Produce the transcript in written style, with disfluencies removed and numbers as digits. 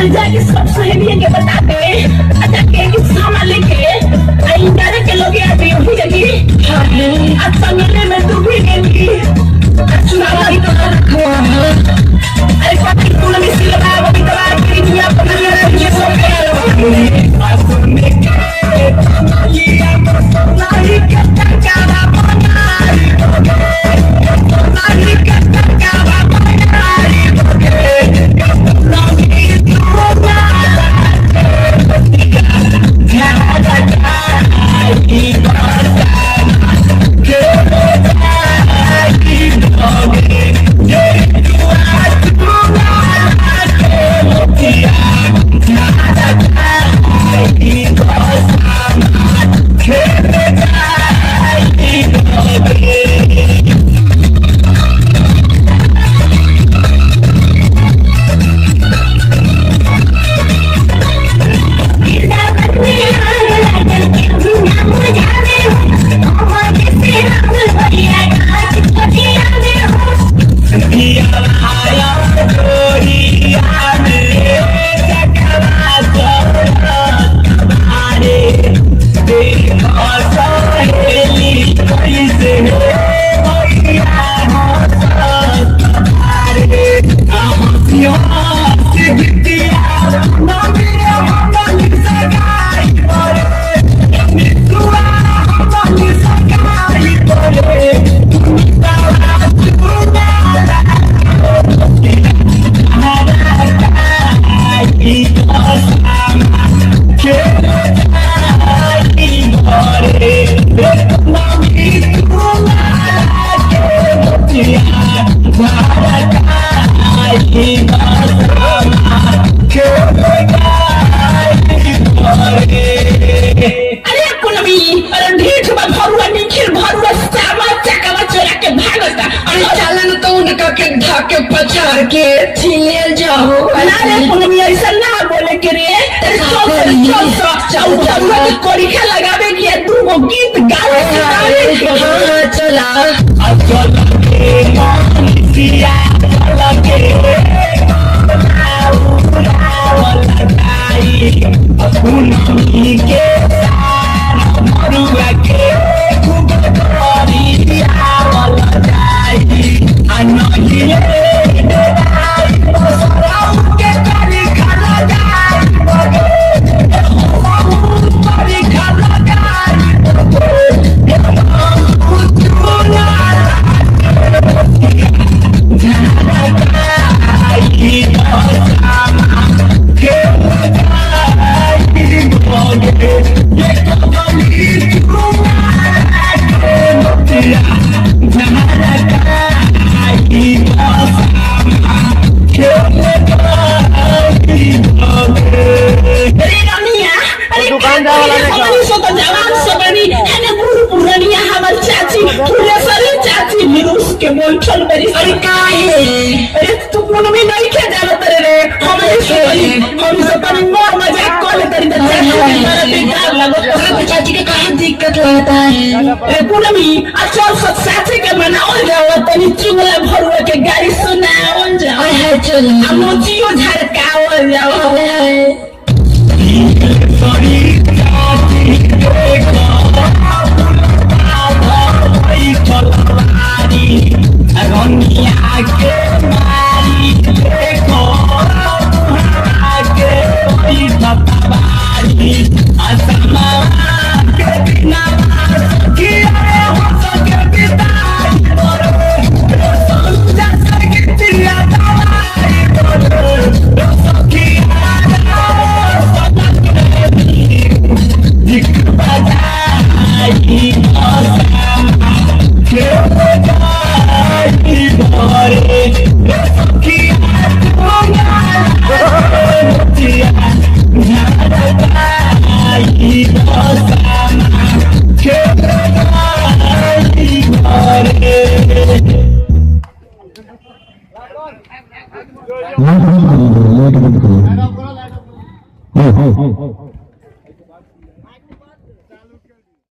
अरे जाके सब सहेलियन के बता दे आ जाके कि सामान लेके आ इंदारे के लोग आते हो जगी। आ संगले में तू भी गेली आ चुनाव की तो अरे पति तू ने सिलवा बबी दवा के दुनिया पर ये सब अरे कुलमी, अरे ढीठ बा भरुआ निखिल भरुआ सामा चकवा चोरा के भागता। अरे चलन तो उनका के धाके पछाड़ के छिले जाओ। ना रे कुलमी, ऐसा ना बोले के रे। अरे चल चल चल चल भरुआ के कोरिखा लगावे के दू गो गीत गावे सुनावे के। हाँ चला। अरे रमिया, अरे दुकानदार वाला ने हमनी सो तो जवान सो बनी हने बुढ़ पुरानिया हमर चाची फुलेसरी चाची मिरुस के बोलछल बरी। अरे काहे? अरे तू कोनो में नहीं खे जानत रे रे। हमनी सो बनी हम सो बनी मोर मजाक कर ले तरी त चाची के मारा बेकार लागत। अरे चाची के काहे दिक्कत लगता है? ए पूनमी, आ चल सब साथी के मनावल जाओ तनी चुंगला भरुआ के गाड़ी सुनावल जाओ। अरे हाय चल। आ मोचियो झड़कावल जाओ। हाय।